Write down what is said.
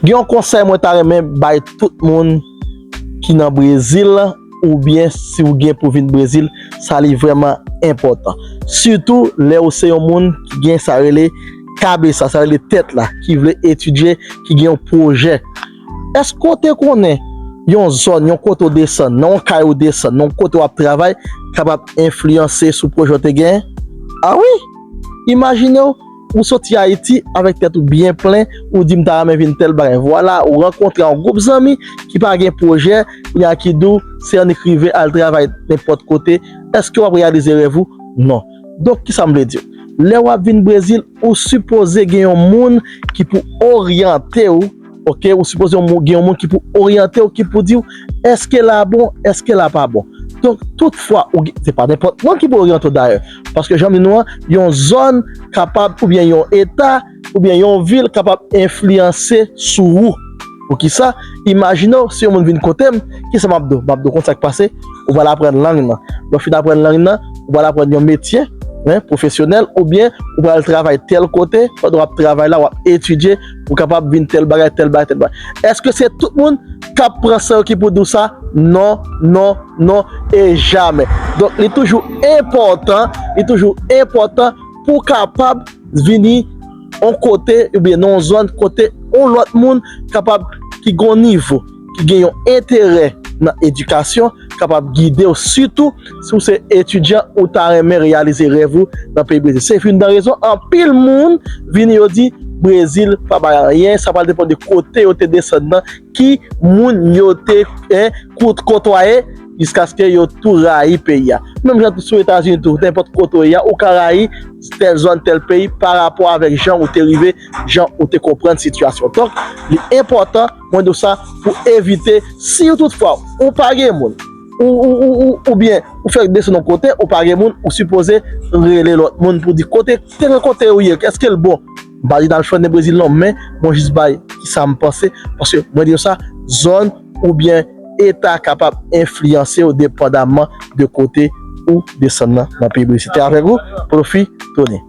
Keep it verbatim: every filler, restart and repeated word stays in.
Gen yon konsèy mwen ta renmen bay tout moun ki nan Brezil, oubyen si w gen pou vin Brezil, sa li vrèman enpòtan. Sitou lè w se yon moun ki gen sa rele kabesa, sa rele tèt la, ki vle etidye, ki gen yon pwojè. Èske w te konnen yon zòn, yon kote w desann, nan yon kay ou desann, nan yon kote w ap travay, kapab enfliyanse sou pwojè w te genyen? A wi! Imajine w, ou soti Ayiti avèk tèt ou byen plen, ou di, "M ta renmen vin tèl bagay." Vwala, ou rankontre yon gwoup zanmi ki pa gen pwojè, kounye a ki di w, "Se annik rive al travay nenpòt kote." Èske w ap reyalize rèv ou? Non. Donk, kisa m vle di w? Lè w ap vin Brezil, ou sipoze gen yon moun ki pou oryante w, oke? Ou sipoze yon moun, gen yon moun ki pou oryante w, ki pou di w, èske la bon, èske la pa bon. Donk, tout fwa, ou gen, se pa nenpòt moun ki pou oryante w dayè. Paske, jan m di nou an, yon zòn kapab, oubyen yon eta, oubyen yon vil kapab enfliyanse sou ou. Poukisa? Imajine w, si yon moun vin kote m, kisa m ap di w? M ap di w konn sa k pase, ou pral aprann lang nan. Lè w fin aprann lang nan, ou pral aprann yon metye, en, pwofesyonèl, oubyen ou pral travay tèl kote, pandan w ap travay la, w ap etidye, ou kapab vin tèl bagay, tèl bagay, tèl bagay. Èske se tout moun k ap pran sa yo ki pou di w sa? Non, non, non, e jamè. Donk, li toujou enpòtan, li toujou enpòtan pou w kapab vini yon kote, oubyen nan yon zòn kote yon lòt moun kapab, ki gen yon nivo, ki gen yon enterè nan edikasyon, kapab gide w, sitou si w se etidyan ou ta renmen reyalize rèv ou nan peyi Brezil. Se youn nan rezon anpil moun vini, yo di Brezil pa bay anyen, sa pral depann de kote yo te desann nan, ki moun yo te, en, kout-, kotwaye, jiskaske yo tou rayi peyi a. Menm jan tou sou Etazini tou, nenpòt kote w ye a, ou ka rayi tèl zòn, tèl peyi, pa rapò avèk jan ou te rive, jan ou te konprann sitiyasyon. Donk, li enpòtan, mwen di w sa, pou evite, si toutfwa ou pa gen moun, ou, ou, ou, ou, oubyen ou fèk desann yon kote, ou pa gen moun, ou sipoze rele lòt moun pou di, "Kote, tèl kote ou ye, èske l bon?" M pa di n al fè nan Brezil non, men mwen jis bay kisa m panse, paske mwen di w sa, zòn oubyen eta kapab enfliyanse w depandaman de kote ou desann nan, nan peyi Brezil. Se te avèk ou, Profi Tony.